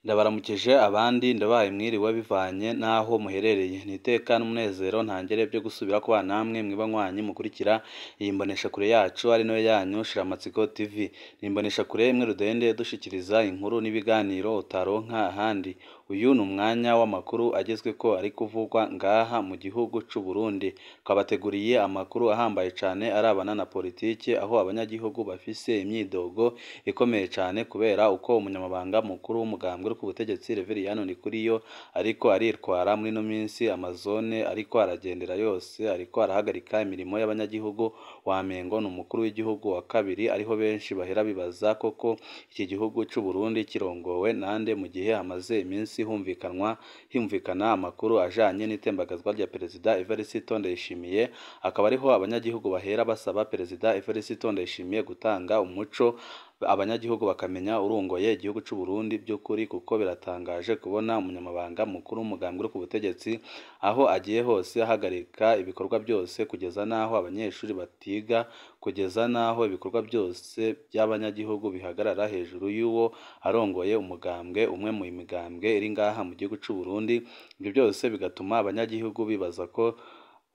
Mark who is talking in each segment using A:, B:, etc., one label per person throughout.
A: Ndabaramukije abandi ndabahaye mwiriwe bivanye n'aho muherereye, ni iteka n'umunezero ntangere byo gusubira kubana namwe mwibanywanyi mukurikira iyi mboneshakure yacu ari nayo yanyu Shiramatsiko TV. Ni imboneshakure imwe rudende dushikiriza inkuru n'ibiganiro utaronka ahandi. Uyu ni umwanya w'amakuru agezweko ari kuvugwa ngaha mu gihugu c'u Burundi. Twabateguriye amakuru ahambaye cane arabana na politike, aho abanyagihugu bafise imyidogo ikomeye cane kubera uko umunyamabanga mukuru w'umugambwe uri ku butegetsi Reveriyani Ndikuriyo ariko aritwara muri ino minsi. Amazone ariko aragendera yose ariko arahagarika imirimo y'abanyagihugu, wamengo ni umukuru w'igihugu wa kabiri, ariho benshi bahera bibaza koko iki gihugu c'u Burundi kirongowe nande, mu gihe hamaze iminsi humvikana amakuru ajanye n'itembagazwa rya Perezida Evariste Ndayishimiye, akaba ariho abanyagihugu bahera basaba Perezida Evariste Ndayishimiye gutanga umuco, abanyagihugu bakamenya urongoye igihugu c'u Burundi by'ukuri, kuko biratangaje kubona umunyamabanga mukuru w'umugambwe uri ku butegetsi aho agiye hose ahagarika ibikorwa byose, kugeza n'aho abanyeshuri batiga, kugeza n'aho ibikorwa byose by'abanyagihugu bihagarara hejuru y'uwo arongoye umugambwe umwe mu migambwe iri ngaha mu gihugu c'u Burundi. Ibyo byose bigatuma abanyagihugu bibaza ko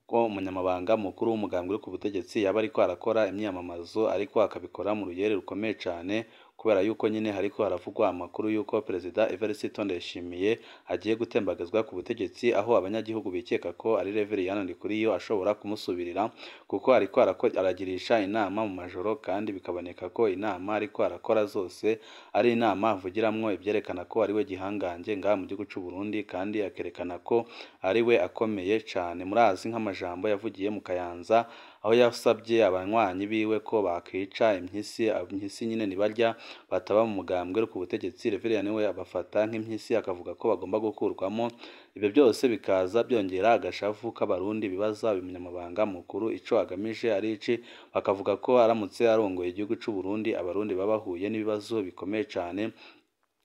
A: umunyamabanga mukuru w'umugambwe uri ku butegetsi yaba ariko arakora imyiyamamazo, ariko akabikora mu ruyere rukomeye cane, kubera yuko nyine hariko haravugwa amakuru y'uko Perezida Evariste Ndayishimiye agiye gutembagazwa ku butegetsi, aho abanyagihugu bikeka ko ari Reveriyani Ndikuriyo ashobora kumusubirira, kuko ariko aragirisha inama mu majoro, kandi bikaboneka ko inama ariko arakora zose ari inama avugiramwo ivyerekana ko ariwe gihangange ngaha mu gihugu c'u Burundi, kandi akerekana ko ariwe akomeye cane. Murazi nk'amajambo yavugiye mu Kayanza, aho yasabye abanywanyi biwe ko bakwica impyisi, impyisi nyine nibarya bataba mu mugambwe uri ku butegetsi. Reveriyani we abafata nk'impyisi, akavuga ko bagomba gukurwamo. Ibyo byose bikaza byongera agashavu k'abarundi bibaza uyu munyamabanga mukuru ico agamije ari iki, bakavuga ko aramutse arongoye igihugu c'u Burundi abarundi baba bahuye n'ibibazo bikomeye cane,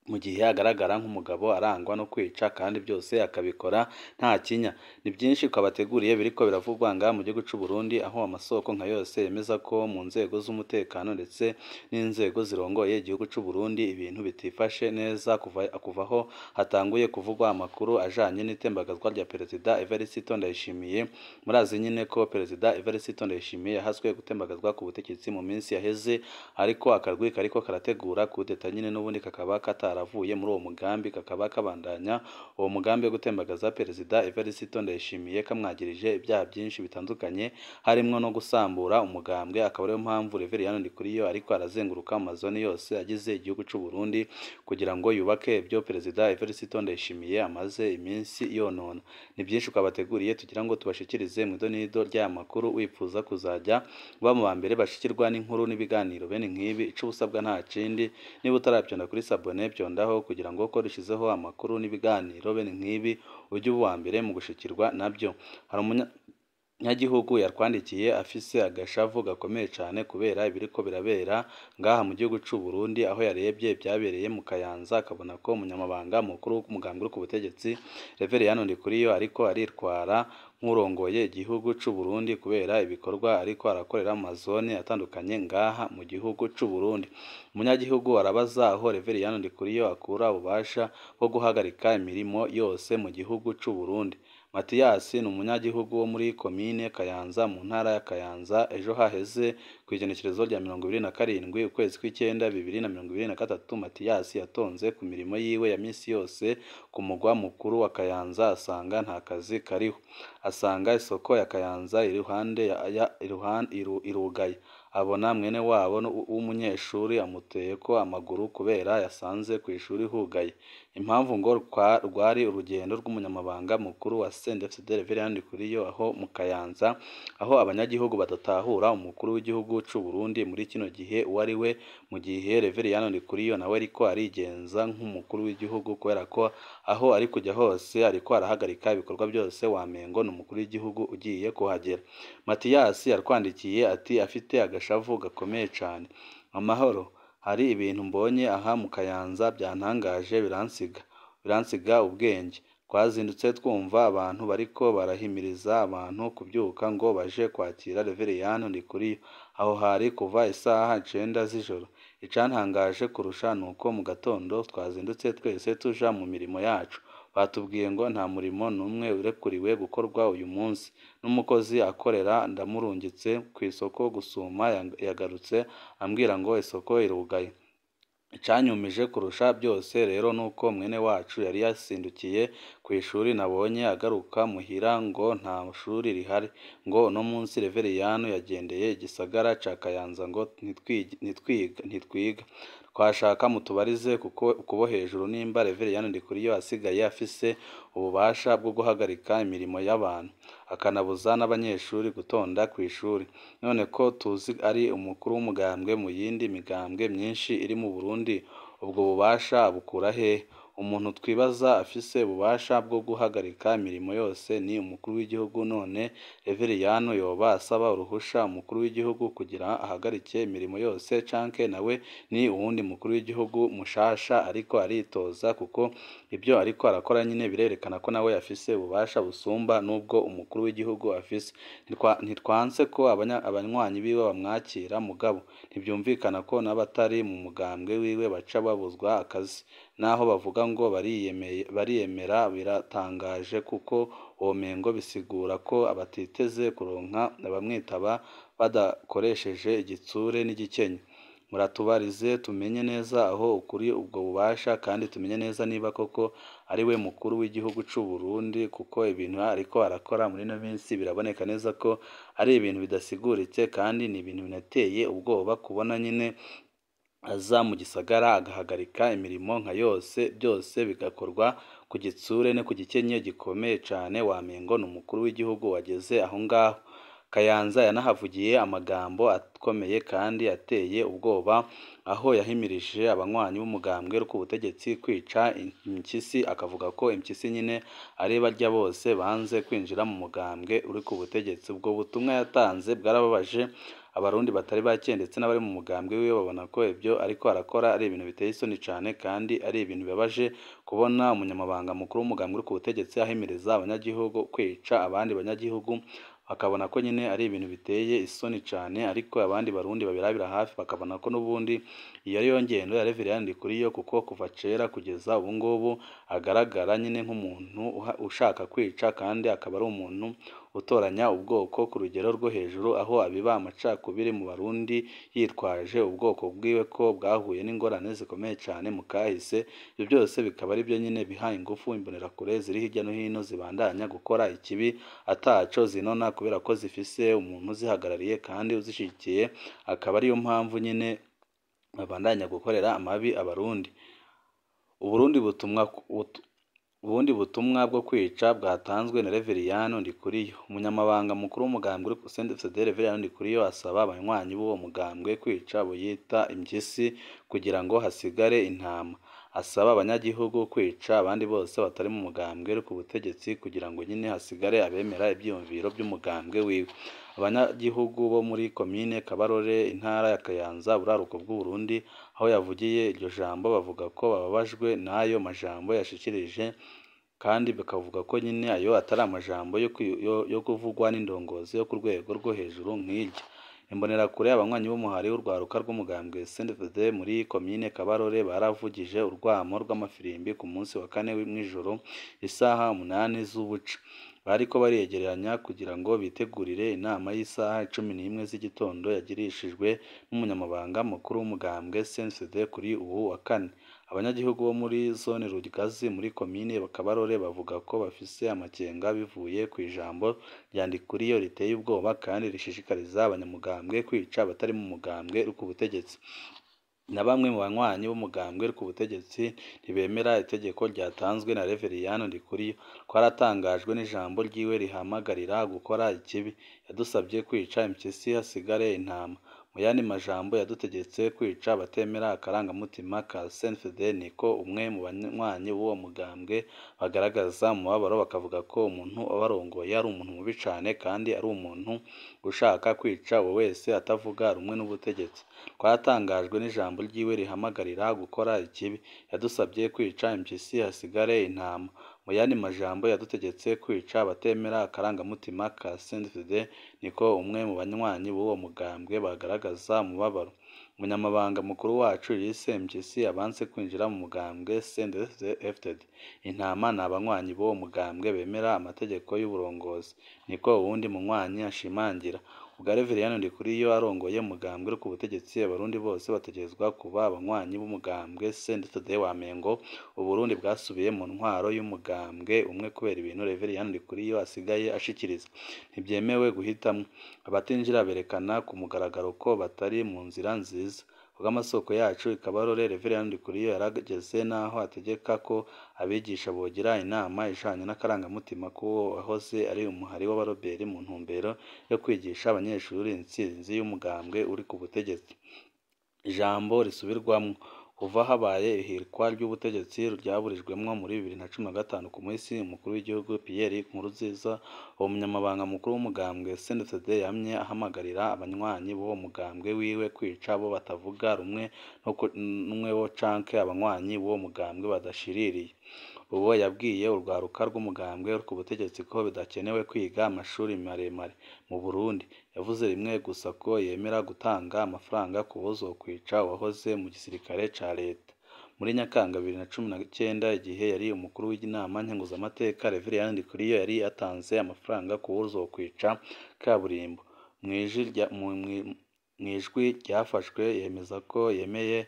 A: mu gihe agaragara nk'umugabo arangwa no kwica kandi byose akabikora nta kinya. Ni byinshi twabateguriye biriko biravugwa ngaha mu gihugu c'u Burundi, aho amasoko nka yose yemeza ko mu nzego z'umutekano ndetse n'inzego zirongoye igihugu c'u Burundi ibintu bitifashe neza kuva aho hatanguye kuvugwa amakuru ajanye n'itembagazwa rya Perezida Evariste Ndayishimiye. Murazi nyine ko Perezida Evariste Ndayishimiye yahaswe gutembagazwa ku butegetsi mu minsi yaheze, ariko akarwi kariko karategura kudeta nyine n'ubundi kakaba kataravuye muri uwo mugambi, kakaba kabandanya uwo mugambi wo gutembagaza Perezida Evariste Ndayishimiye, kamwagirije ibyaha byinshi bitandukanye harimwo no gusambura umugambwe. Akaba ariyo mpamvu Reveriyani Ndikuriyo ariko arazenguruka mu mazone yose agize igihugu c'u Burundi kugira ngo yubake ibyo Perezida Evariste Ndayishimiye amaze iminsi yonona. Ni byinshi twabateguriye tugira ngo tubashikirize mu idonido ry'aya makuru. Wifuza kuzajya uba mu ba mbere bashikirwa n'inkuru n'ibiganiro bene nk'ibi, ico usabwa nta kindi, niba utaravyonda kuri sabone vyondaho kugira ngo ko dushizeho amakuru n'ibiganiro bene nk'ibi ujye uba uwa mbere mu gushikirwa nabyo. Hari umunyagihugu yatwandikiye afise agashavu gakomeye cane kubera ibiriko birabera ngaha mu gihugu c'u Burundi, aho yarebye ibyabereye mu Kayanza akabona ko umunyamabanga mukuru w'umugambwe uri ku butegetsi Reveriyani Ndikuriyo ariko aritwara nk'urongoye igihugu c'u Burundi kubera ibikorwa ariko arakorera mu mazone atandukanye ngaha mu gihugu c'u Burundi. Umunyagihugu arabaza aho Reveriyani Ndikuriyo akura ububasha bwo guhagarika imirimo yose mu gihugu c'u Burundi. Matiyasi ni umunyagihugu wo muri komine Kayanza mu ntara ya Kayanza. Ejo haheze kw'igenekerezo rya 27 ukwezi kw'icenda 2023, Matiyasi yatonze ku mirimo yiwe ya misi yose ku mugwa mukuru wa Kayanza, asanga nta kazi kariho, asanga isoko ya Kayanza iruhande irugaye, abona mwene wabo w'umunyeshuri amuteyeko amaguru kubera yasanze kw'ishuri hugaye. Impamvu ngo rwari urugendo rw'umunyamabanga mukuru wa CNDD-FDD Reveriyani Ndikuriyo aho mu Kayanza, aho abanyagihugu badatahura umukuru w'igihugu c'u Burundi muri kino gihe uwo ari we, mu gihe Reveriyani Ndikuriyo nawe ariko arigenza nk'umukuru w'igihugu, kubera ko aho ari kujya hose ariko arahagarika ibikorwa byose, wamengo ni umukuru w'igihugu ugiye kuhagera. Matiyasi yatwandikiye ati afite agashavu gakomeye cane. Amahoro, hari ibintu mbonye aha mu Kayanza byantangaje biransiga ubwenge. Twazindutse twumva abantu bariko barahimiriza abantu kuvyuka ngo baje kwakira Reveriyani Ndikuriyo. Aho hari kuva isaha 9 z'ijoro. Icantangaje kurusha nuko mu gatondo twazindutse twese tuja mu mirimo yacu. Batubwiye ngo nta murimo n'umwe urekuriwe gukorwa uyu munsi. N'umukozi akorera ndamurungitse kw'isoko gusuma yagarutse ambwira ngo isoko irugaye. Icanyumije kurusha byose rero nuko mwene wacu yari yasindukiye kw'ishuri nabonye agaruka muhira ngo nta shuri rihari, ngo uno munsi Reveriyani yagendeye igisagara ca Kayanza ngo ntitwiga. Twashaka mutubarize kubo hejuru nimba Reveriyani Ndikuriyo asigaye afise ububasha bwo guhagarika imirimo y'abantu, akanabuza n'abanyeshuri gutonda kw'ishuri. None ko tuzi ari umukuru w'umugambwe mu yindi migambwe myinshi iri mu Burundi, ubwo bubasha abukura hehe? Umuntu twibaza afise ububasha bwo guhagarika imirimo yose ni umukuru w'igihugu, none Reveriyani yoba asaba uruhusha umukuru w'igihugu kugira ahagarike imirimo yose canke nawe ni uwundi mukuru w'igihugu mushasha ariko aritoza, kuko ibyo ariko arakora nyine birerekana ko nawe afise ububasha busumba n'ubwo umukuru w'igihugu afise. Ntitwanse ko abanywanyi biwe bamwakira, mugabo ntivyumvikana ko n'abatari mu mugambwe wiwe baca babuzwa akazi. Naho bavuga ngo bariyemera biratangaje kuko womengo bisigura ko batiteze kuronka abamwitaba badakoresheje igitsure n'igikenye. Muratubarize tumenye neza aho ukuri ubwo bubasha kandi tumenye neza niba koko ari we mukuru w'igihugu c'u Burundi, kuko ibintu ariko arakora muri ino minsi biraboneka neza ko ari ibintu bidasiguritse kandi ni ibintu binateye ubwoba kubona nyine aza mu gisagara agahagarika imirimo nka yose, byose bigakorwa ku gitsure no ku gikenye gikomeye cane, wamengo ni umukuru w'igihugu wageze aho ngaho. Kayanza yanahavugiye amagambo akomeye kandi ateye ubwoba, aho yahimirije abanywanyi b'umugambwe ku butegetsi kwica impyisi, akavuga ko impyisi nyine ari barya bose banze kwinjira mu mugambwe uri ku butegetsi. Ubwo butumwa yatanze bwarababaje abarundi batari bake ndetse n'abari mu mugambwe wiwe, babona ko ibyo ariko arakora ari ibintu biteye isoni cane kandi ari ibintu bibabaje kubona umunyamabanga mukuru w'umugambwe uri ku butegetsi ahimiriza abanyagihugu kwica abandi banyagihugu, bakabona ko nyine ari ibintu biteye isoni cane. Ariko abandi barundi babirabira hafi bakabona ko n'ubundi iyo ariyo ngendo ya Reveriyani Ndikuriyo, kuko kuva kera kugeza ubu ngubu agaragara nyine nk'umuntu ushaka kwica kandi akaba ari umuntu utoranya ubwoko ku rugero rwo hejuru, aho abiba amacakubiri mu Barundi yitwaje ubwoko bwiwe ko bwahuye n'ingorane zikomeye cane mu kahise. Ibyo byose bikaba ari byo nyine biha ingufu imbonerakure ziri hirya no hino zibandanya gukora ikibi ataco zinona, kubera ko zifise umuntu uzihagarariye kandi uzishigikiye, akaba ariyo mpamvu nyine babandanya gukorera amabi Abarundi. Ubundi butumwa bwo kwica bwatanzwe na Reveriyani Ndikuriyo. Umunyamabanga mukuru w'umugambwe CNDD-FDD Reveriyani Ndikuriyo asaba abanywanyi b'uwo mugambwe kwica abo yita impyisi kugira ngo hasigare intama. Asaba abanyagihugu kwica abandi bose batari mu mugambwe uri ku butegetsi kugira ngo nyine hasigare abemera ivyiyumviro vy'umugambwe wiwe. Abanyagihugu bo muri komine Kabarore, intara ya Kayanza, uburaruko bw'Uburundi, aho yavugiye iryo jambo, bavuga ko bababajwe n'ayo majambo yashikirije, kandi bakavuga ko nyine ayo atari amajambo yo kuvugwa n'indongozi yo ku rwego rwo hejuru nk'iryo. Imbonerakure, abanywanyi b'umuhari w'urwaruka rw'umugambwe CNDD-FDD muri komine Kabarore baravugije urwamo rw'amafirimbi ku munsi wa kane mw'ijoro isaha 8 z'ubuca. Bariko bariyegeranya kugira ngo bitegurire inama y'isaha 11 z'igitondo yagirishijwe n'umunyamabanga mukuru w'umugambwe CNDD-FDD kuri uwu wa kane. Abanyagihugu bo muri zone Rugazi muri komine Kabarore bavuga ko bafise amakenga bivuye kw'ijambo rya Ndikuriyo riteye ubwoba kandi rishishikariza abanyamugambwe kwica abatari mu mugambwe uri ku butegetsi. Na bamwe mu banywanyi b'umugambwe uri ku butegetsi ntibemera itegeko ryatanzwe na Reveriyani Ndikuriyo. Twaratangajwe n'ijambo ryiwe rihamagarira gukora ikibi. Yadusabye kwica impyisi hasigare intama. Mu yandi majambo yadutegetse kwica abatemera akarangamutima ka CNDD-FDD, niko umwe mu banywanyi b'uwo mugambwe bagaragaza umubabaro, bakavuga ko umuntu ubarongoye ari umuntu mubi cane kandi ari umuntu ushaka kwica uwo wese atavuga rumwe n'ubutegetsi. Twaratangajwe n'ijambo ryiwe rihamagarira gukora ikibi. Yadusabye kwica impyisi hasigare intama. Mu yandi majambo, yadutegetse kwica abatemera akarangamutima ka CNDD-FDD, niko umwe mu banywanyi b'uwo mugambwe bagaragaza umubabaro. Umunyamabanga mukuru wacu yise Mpyisi abanse kwinjira mu mugambwe CNDD-FDD. Intama ni abanywanyi b'uwo mugambwe bemera amategeko y'uburongozi, niko uwundi munywanyi ashimangira. Ubwa Reveriyani Ndikuriyo arongoye umugambwe uri ku butegetsi, abarundi bose bategerezwa kuba abanywanyi b'umugambwe CNDD-FDD. Wamengo Uburundi bwasubiye mu ntwaro y'umugambwe umwe kubera ibintu Reveriyani Ndikuriyo asigaye ashikiriza. Ntibyemewe guhitamwo. Abatinjira berekana ku mugaragaro ko batari mu nzira nziza. Kubw'amasoko yacu i Kabarore, Reveriyani Ndikuriyo yarageze n'aho ategeka ko abigisha bogira inama ijanye n'akarangamutima k'uwo wahoze ari umuhari w'abaroberi mu ntumbero yo kwigisha abanyeshuri intsinzi y'umugambwe uri ku butegetsi. Ijambo risubirwamwo. Kuva habaye ihirikwa ry'ubutegetsi ryaburijwemwo muri 2015 ku muhisi umukuru w'igihugu Pierre Nkurunziza, uwo munyamabanga mukuru w'umugambwe CNDD-FDD yamye ahamagarira abanywanyi b'uwo mugambwe wiwe kwica abo batavuga rumwe bo canke abanywanyi b'uwo mugambwe badashiririye. Uwo yabwiye urwaruka rw'umugambwe uri ku butegetsi ko bidakenewe kwiga amashuri maremare mu Burundi. Yavuze rimwe gusa ko yemera gutanga amafaranga ku bozokwica uwahoze mu gisirikare ca leta. Muri Nyakanga 2019, igihe yari umukuru w'inama nkenguzamateka, Reveriyani Ndikuriyo yari yatanze amafaranga ku wuzokwica kaburimbo. Mw'ijwi ryafashwe yemeza ko yemeye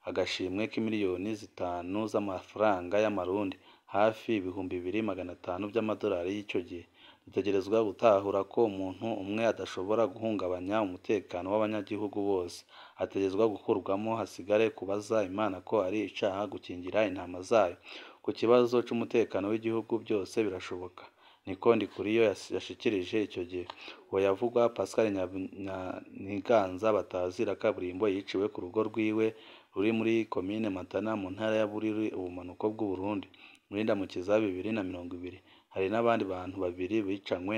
A: agashimwe k'imiliyoni 5 z'amafaranga y'amarundi, hafi 2500 by'amadolari y'ico gihe. Dutegerezwa gutahura ko umuntu umwe adashobora guhungabanya umutekano w'abanyagihugu bose. Ategerezwa gukurwamwo hasigare kubaza Imana ko ari icaha gukingira intama zayo. Ku kibazo c'umutekano w'igihugu byose birashoboka, niko Ndikuriyo yashikirije ico gihe. Uwo yavugwa Pascal Nyantiganza batazira kaburimbo yiciwe ku rugo rwiwe ruri muri komine Matana mu ntara ya Bururi, ubumanuko bw'Uburundi, muri Ndamukiza 2020. Hari n'abandi bantu babiri bicanywe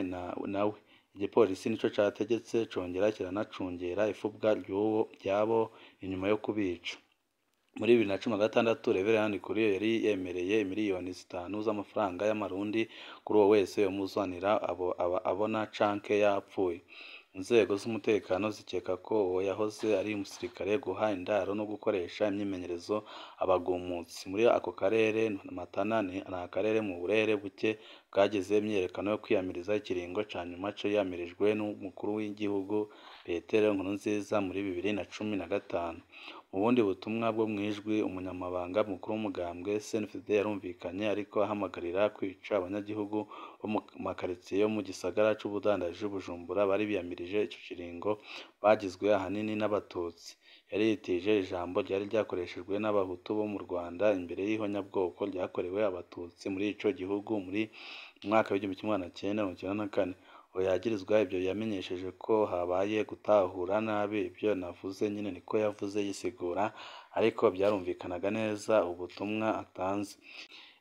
A: nawe. Igipolisi nico categetse congera kiranacungera ifubwa ryabo inyuma yo kubica. Muri 2016, Reveriyani Ndikuriyo yari yemereye imiliyoni 5 z'amafaranga y'amarundi kuri uwo wese yomuzanira abona canke yapfuye. Inzego z'umutekano zikeka ko uwo yahoze ari umusirikare guha indaro no gukoresha imyimenyerezo abagumutsi. Muri ako karere, Matana ni akarere mu burere buke bwagize imyiyerekano yo kwiyamiriza ikiringo ca nyuma ciyamirijwe n'umukuru w'igihugu Petero Nkurunziza muri 2015. Mu bundi butumwa bwo mw'ijwi, umunyamabanga mukuru w'umugambwe CNDD-FDD yarumvikanye ariko ahamagarira kwica abanyagihugu bo mu makaritsiye yo mu gisagara c'ubudandaji Bujumbura bari biyamirije ico kiringo bagizwe ahanini n'abatutsi. Yariyitije ijambo ryari ryakoreshejwe n'abahutu bo mu Rwanda imbere y'ihonyabwoko ryakorewe abatutsi muri ico gihugu muri mwaka w'1994. Uwo yagirizwa ivyo yamenyesheje ko habaye gutahura nabi ivyo navuze nyene, niko yavuze yisigura, ariko vyarumvikanaga neza ubutumwa atanze.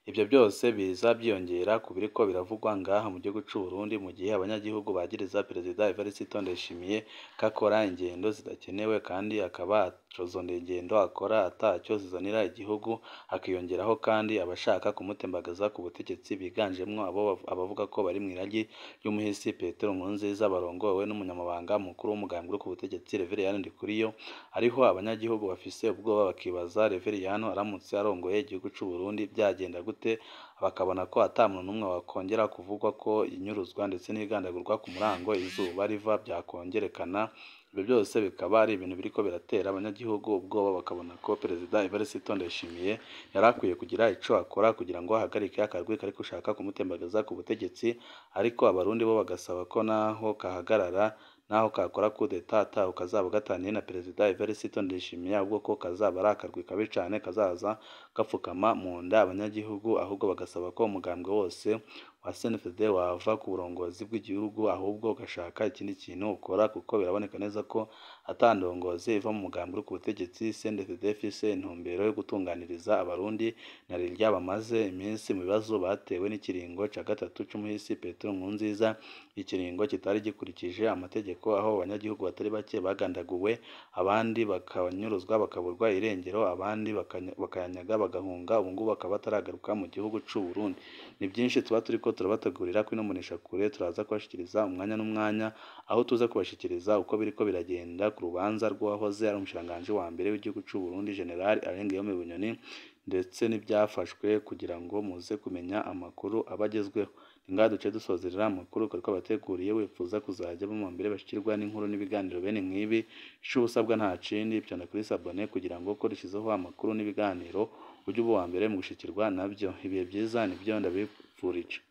A: Ivyo byose biza vyiyongera ku biriko biravugwa ngaha mu gihugu c'u Burundi mu gihe abanyagihugu bagiriza Perezida Evariste Ndayishimiye ko akora ingendo zidakenewe kandi akaba izo ngendo akora ataco zizanira igihugu, hakiyongeraho kandi abashaka kumutembagaza ku butegetsi biganjemwo abavuga ko bari mw'iragi ry'umuhisi Petero Nkurunziza barongowe n'umunyamabanga mukuru w'umugambwe uri ku butegetsi Reveriyani Ndikuriyo. Hariho abanyagihugu bafise ubwoba bakibaza Reveriyani aramutse arongoye igihugu c'u Burundi vyagenda gute, bakabona ko ata muntu n'umwe wakongera kuvugwa ko inyuruzwa ndetse n'igandagurwa ku murango izuba riva vyakongerekana. Ivyo byose bikaba ari ibintu biriko biratera abanyagihugu ubwoba, bakabona ko Perezida Evariste Ndayishimiye yari akwiye kugira ico akora kugira ngo ahagarike akarwi kariko gushaka kumutembagaza ku butegetsi, ariko abarundi bo bagasaba ko naho kahagarara, naho kakora coup d'etat ataho kazaba gataniye na Perezida Evariste Ndayishimiye, ahubwo ko kazaba ari akarwi kabi cane kazaza gapfukama mu nda abanyagihugu, ahubwo bagasaba ko umugambwe wose wa CNDD-FDD wava ku burongozi bw'igihugu ahubwo ugashaka ikindi kintu ukora, kuko biraboneka neza ko ata ndongozi iva mu mugambwe uri ku butegetsi CNDD-FDD ifise intumbero yo gutunganiriza abarundi na rirya bamaze iminsi mu bibazo batewe n'ikiringo ca gatatu c'umuhisi Petero Nkurunziza, ikiringo kitari gikurikije amategeko. n'amategeko, aho abanyagihugu batari bake bagandaguwe, abandi bakanyuruzwa bakaburwa irengero, abandi bakayanyaga bagahunga, ubu ngubu bakaba bataragaruka mu gihugu c'u Burundi. Ni byinshi tuba turiko turabategurira kuri ino mboneshakure, turaza kubashikiriza umwanya n'umwanya, aho tuza kubashikiriza uko biriko biragenda ku rubanza rw'uwahoze ari umushikiranganji wa mbere w'igihugu c'u Burundi General Alain Guillaume Bunyoni, ndetse n'ibyafashwe kugira ngo muze kumenya amakuru aba agezweho. Ni ngaha duce dusozerera amakuru twari twabateguriye, wifuza kuzajya mu mbere bashikirwa n'inkuru n'ibiganiro bene nk'ibi, ico uba usabwa nta kindi, fyonda kuri s'abonner kugira ngo uko dushyizeho amakuru n'ibiganiro ujye uba uwa mbere mu gushikirwa nabyo. Ibihe byiza nibyo ndabifurije.